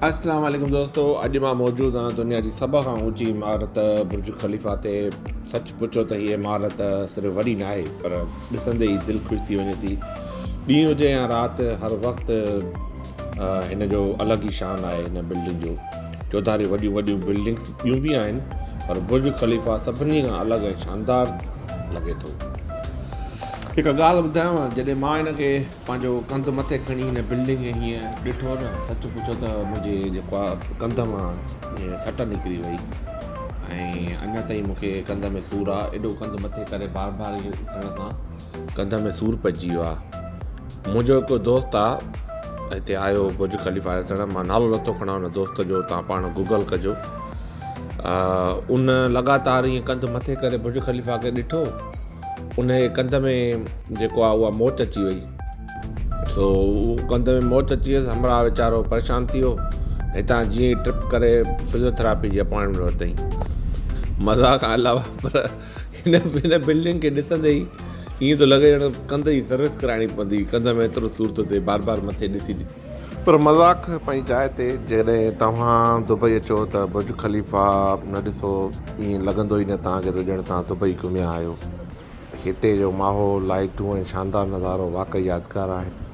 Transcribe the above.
اسلام عليڪم دوستو اڄ مان موجود آهيان دنيا جي سڀ کان اوچي عمارت برج خليفه تي سچ پڇو ته هي عمارت صرف وڏي نه آهي پر ڏسندي ئي دل خوش ٿي وڃي ٿي ڏينهن هجي يا رات هر وقت هن جو الڳ ئي شان آهي هن بلڊنگ جو چوڌاري وڏيون وڏيون بلڊنگس ٻيون به آهن پر برج خليفه سڀني کان الڳ ۽ شاندار لڳي ٿو هڪ ڳالهه ٻڌايانو جڏهن مان هن کي پنهنجو ڪنڌ مٿي کڻي هن بلڊنگ کي هيئن ڏٺو نه سچ پڇو ته منهنجي جيڪو آ ڪنڌ مان سٽ نڪري وئي ۽ اڃا تائين مون کي ڪنڌ ۾ سور آ ايڏو ڪنڌ مٿي ڪري بار بار ائين ڏسڻ سان ڪنڌ ۾ سور پئجي ويو آ منهنجو هڪ دوست آ هتي آيو برج خليفه ڏسڻ مان نالو نٿو کڻان ان دوست جو تان پاڻ گوگل ڪجو ان لڳاتار ائين ڪنڌ مٿي ڪري برج خليفه کي ڏٺو ان جي ڪنڌ ۾ جيڪو آهي اها موچ اچي وئي سو اهو ڪنڌ ۾ موچ اچي ويس همراهه ويچارو پريشان ٿي ويو هتان جيئن ئي ٽرپ ڪري فزيوٿراپي جي اپائنٽمينٽ ورتائين مذاق کان علاوه پر هن هن بلڊنگ کي ڏسندي ئي ائين ٿو لڳي ڄڻ ڪنڌ جي سروس ڪرائڻي پوندي ڪنڌ ۾ ايترو سور ٿو ٿئي بار بار مٿي ڏسي پر مذاق پنهنجي جاء تي جيڪڏهن توهان دبئي اچو ته برج خليفه نه ڏسو ائين لڳندو ئي نه توهان کي ته ڄڻ توهان دبئي گهميا آهيو. هتي جو ماحول، لائيٽون ۽ شاندار نظارو واقعي يادگار آهن.